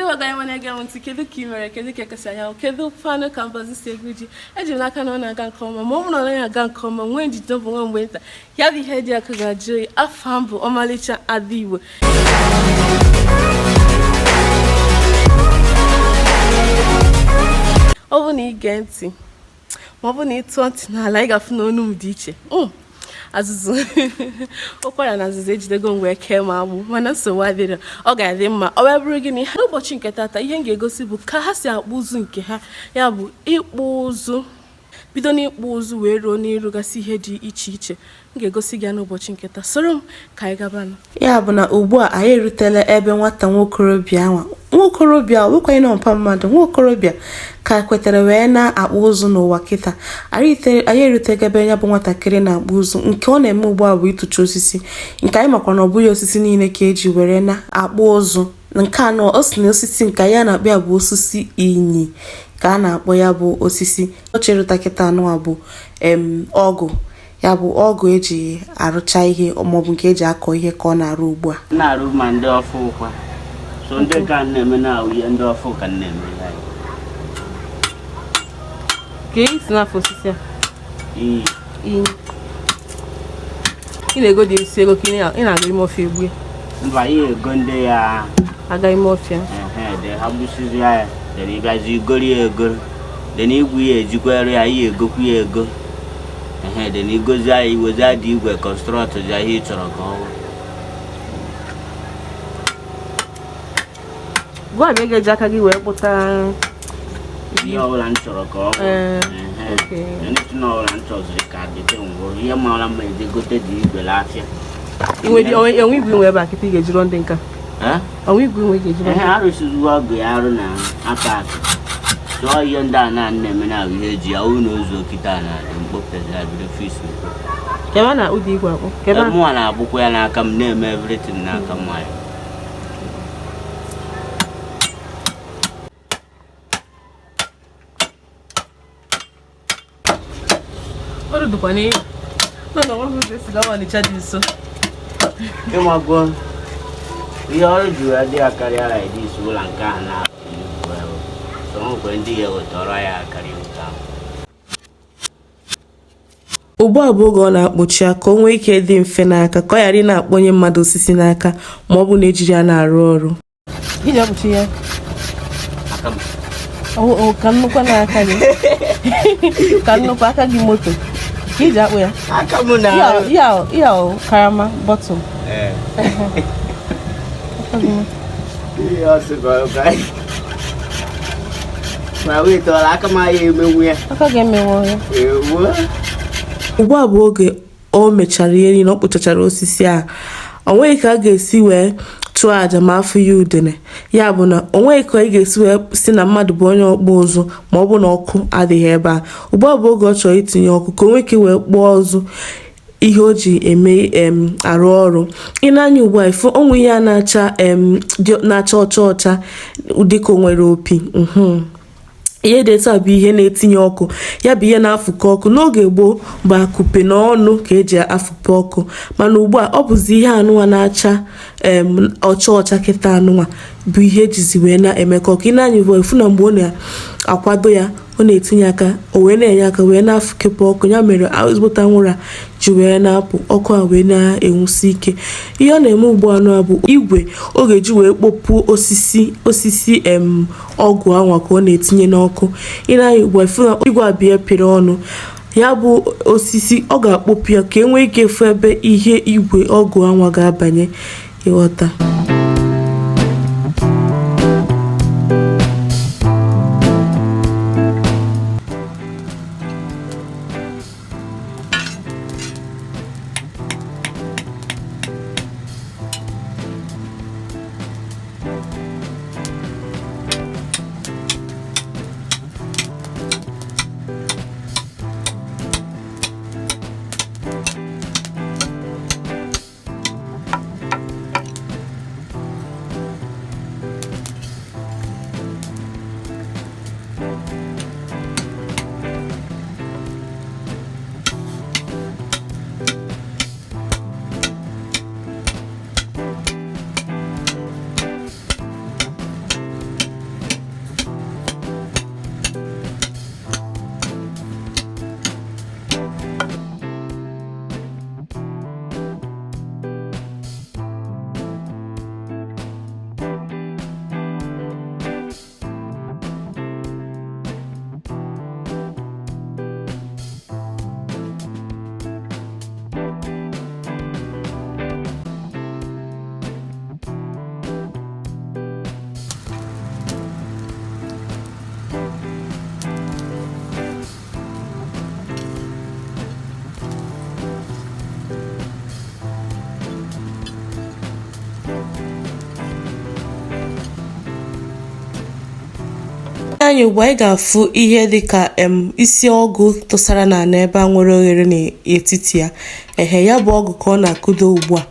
Ndị ọga anyị na-ege m ntị, kedu ka ị mere? Kedu ka ekesi anyanwụ? Kedu fanụ ka mbọzi si egwu ji? Eji m n'aka na ọ na-aga nke ọma. Ma ọ bụrụ na ọ naghị aga nke ọma, nwee njide bụ nwa mgbe nta ya bụ ihe dị akụ ga-ajụ oyi. Afọ m bụ ọmalịcha ada Igbo. Ọ bụ na ị gee ntị, ma ọ bụ na ị tụọ ntị n'ala, ị ga-afụ na onu m dị iche. Azụzụ, ụkwara na azụzụ ejidego m wee kee m agbụ, mana nsogbu adịrị, ọ ga-adị mma. Ọ wee bụrụ gịnị, n'ụbọchị nke tata, ihe m ga-egosi bụ ka ha si akpụ ụzụ nke ha, ya bụ ịkpụ ụzụ, bido n'ịkpụ ụzụ wee ruo n'ịrụgasị ihe dị iche iche. M ga-egosi gị ya n'ụbọchị nke taa. Soro m ka anyị gabanụ. Ya bụ na ugbu a anyị erutela ebe nwata nwokorobịa nwa nwokorobịa nwekwaghị na mpa mmadụ nwokorobịa ka kwetere wee na-akpụ ụzụ n'ụwa kịta. Anyị erutego ebe ya bụ nwatakịrị na-akpụ ụzụ. Nke ọ na-eme ugbu a bụ ịtụcha osisi, nke anyị makwa na ọ bụghị osisi niile ka eji were na-akpụ ụzụ. Nke anọ o si na osisi nke ya na-akpụ ya bụ osisi inyi ka a na-akpọ ya bụ osisi. Ọ cherụta kịta anụ a bụ ọgụ, ya bụ ọgụ eji arụcha ihe maọbụ nke eji akọ ihe ka ọ na-arụ ugbu a. Na-arụ ma ndị ọfụ kwa so ndị ka na-eme na ahụ ihe ndị ọfụ ka na-eme ya. Ka ị si n'afọ osisi a? Iyi. Inyi. Ị na-ego dị esi ego ka ị na-aga ime ọfịa egbu ya? Mba, ihe ego ndị ya aga ime ọfịa. Ehe, de ha gbusizi ya, de na ịbịazi igori ya egoro, de na igwe ya ejikwere ya ihe egokwu ya ego. Ehe, de na igozi ya, iwezi ya dị igwe construct ya ihe ị chọrọ ka ọ wụ. Gwa m, ị ga-eji aka gị wee kpụta ihe ọbụla m chọrọ ka ọ bụ. Ee, Ehe. Okay. Anything ọbụla m chọziri ka dịte ngwụrụ ihe mara mma, eje gote dị igwe n'afịa. Enwe igwe inwe ebe a kịta ị ga-eji rụọ ndị nka? Eh? Onwe igwe inwe ị ga-eji rụọ Ehe, ndị nka? Arụsiziwo ọgụ ya arụ na aka aka tụọ ihe ndị a na na-eme na ahụ ihe eji ya wụ na ozu okite a na-adị mkpọpụtazi ya bido fis. Kebe na ụdị igwe akpụ kebe? Mụnwa na-agbụkwa ya n'aka m, na-eme everything n'aka m nwayọ. Ọrụ dịkwa n'ihu nọ na nwa ụzọ esi gawa Ọnịcha dị nso. Ịmago ihe ọrụ ji wee dị ya karịa like this, ụlọ nke a na so nwekwe ndị ya ewetara ya karịa nke ahụ. Ugbu a bụ oge ọ na-akpụchi ya ka o nwee ike dị mfe n'aka, ka ọ ghara ị na-akpọnye mmadụ osisi n'aka ma ọ bụ na ejiri ya na-arụ ọrụ. Gịnị akpụchi ya? Aka m. Ọ ka nnukwu n'aka gị, ka nnukwu aka gị, moto ka iji akpụ ya? Aka m na Ya karama bottle. Ee. Ihe ọ sị ka ọ ka ma wetara aka m ahịa emenwu ya. Aka ga-emenwe ya. Ewo. Ugbu a bụ oge o mechara ihe niile, ọ kpụchachara osisi a. O nweghị ka a ga-esi wee chụọ àjà ma afụ ya udene. Ya bụ na o nweghị ka ị ga-esi wee si na mmadụ bụ onye ọkpụ ụzụ ma ọ bụ na ọkụ adịghị ebe a. Ugbu a bụ oge ọ chọrọ itinye ọkụ ka o nwee ike wee kpụọ ụzụ ihe o ji eme arụ ọrụ. Ị na-anya ugbu a, ifu onwe ihe a na-acha na-acha ọcha ọcha dịka o nwere opi. Ihe dị etu a bụ ihe na-etinye ọkụ, ya bụ ihe na-afụkọ ọkụ. N'oge gboo bụ akụpe na ọnụ ka eji afụpe ọkụ, mana ugbu a ọ bụzi ihe anụnwa na-acha ọcha ọcha kịta anụnwa bụ ihe ejizi wee na-emekọ ọkụ. Ị na-anya ugbu a, ifu na mgbe ọ na-akwado ya, ọ na-etinye aka, o wee na-enye aka wee na-afụkepụ ọkụ. Ya mere ezigbote anwụrụ a ji wee na-apụ, ọkụ a wee na-enwusi ike. Ihe ọ na-eme ugbu a nụ bụ igwe ọ ga-eji wee kpopuo osisi ọgụ anwa ka ọ na-etinye n'ọkụ. Ị na-anya ugbu a, ifu na igwe a bụ ihe pịrị ọnụ ya bụ osisi, ọ ga-akpọpụ ya ka e nwee ike fụ ebe ihe igwe ọgụ anwa ga-abanye. Ịghọta? anya ugbu a, ị ga-afụ ihe dịka em isi ọgụ tụsara n'ala ebe a nwere oghere n'etiti ya. Ehe, ya bụ ọgụ ka ọ na-akụdo ugbu a.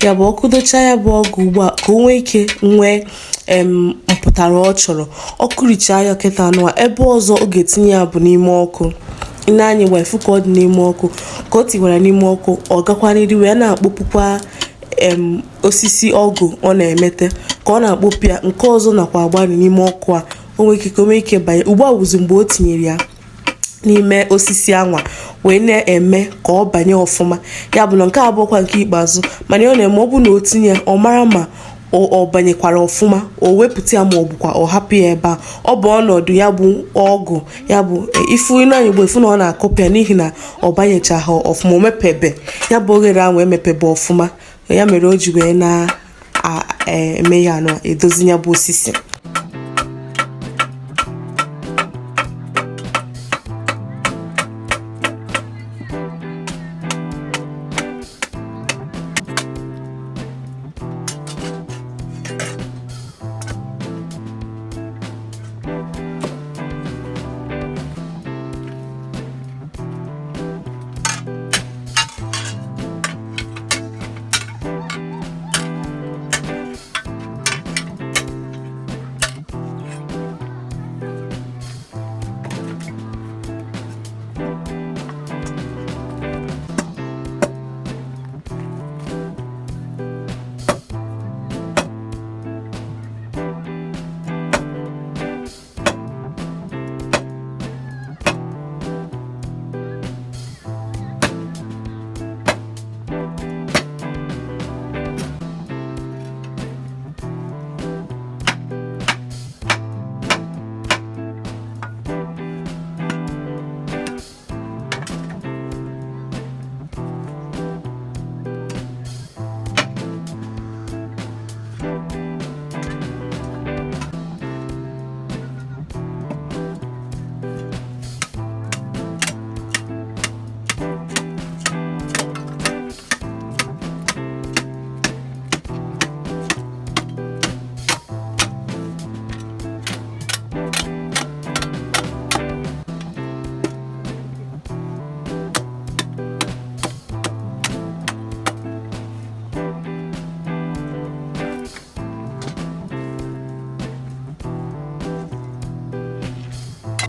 Ya bụ ọ kụdochaa ya bụ ọgụ ugbu a ka o nwee ike nwee em mpụtara ọ chọrọ. Ọ kụrichaa ya kịta anụwa, ebe ọzọ ọ ga-etinye ya bụ n'ime ọkụ. I nee anya ugbu a, ịfụ ka ọ dị n'ime ọkụ. Ka o tiwara n'ime ọkụ, ọ gakwa n'iru wee na-akpọpụkwa em osisi ọgụ ọ na-emete. Ka ọ na-akpọpụ ya, nke ọzọ nakwa agbari n'ime ọkụ a, o nwee ike ka o nwee ike banye. Ugbu a bụzi mgbe o tinyere ya n'ime osisi anwa wee na-eme ka ọ banye ọfụma. Ya bụ na nke a abụọkwa nke ikpeazụ, mana ọ na-eme ọ bụ na o tinye ya, ọ mara ma ọ banyekwara ọfụma, o wepụta ya ma ọ bụkwa ọ hapụ ya ebe a. Ọ bụ ọnọdụ ya bụ ọgụ, ya bụ ifu ị na-anya ugbu a, ịfụ na ọ na-akụpụ ya n'ihi na ọ banyechaghị ọfụma, o mepebe ya bụ oghere ahụ emepebe ọfụma. Ya mere o ji wee na-eme ya anụ edozi ya bụ osisi.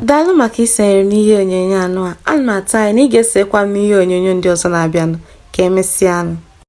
Daalụ maka isonyere m n'ihe onyonyo anụ a. Ana m atụ anya na ị ga-esonyekwa m n'ihe onyonyo ndị ọzọ na-abịanụ. Ka emesịanụ.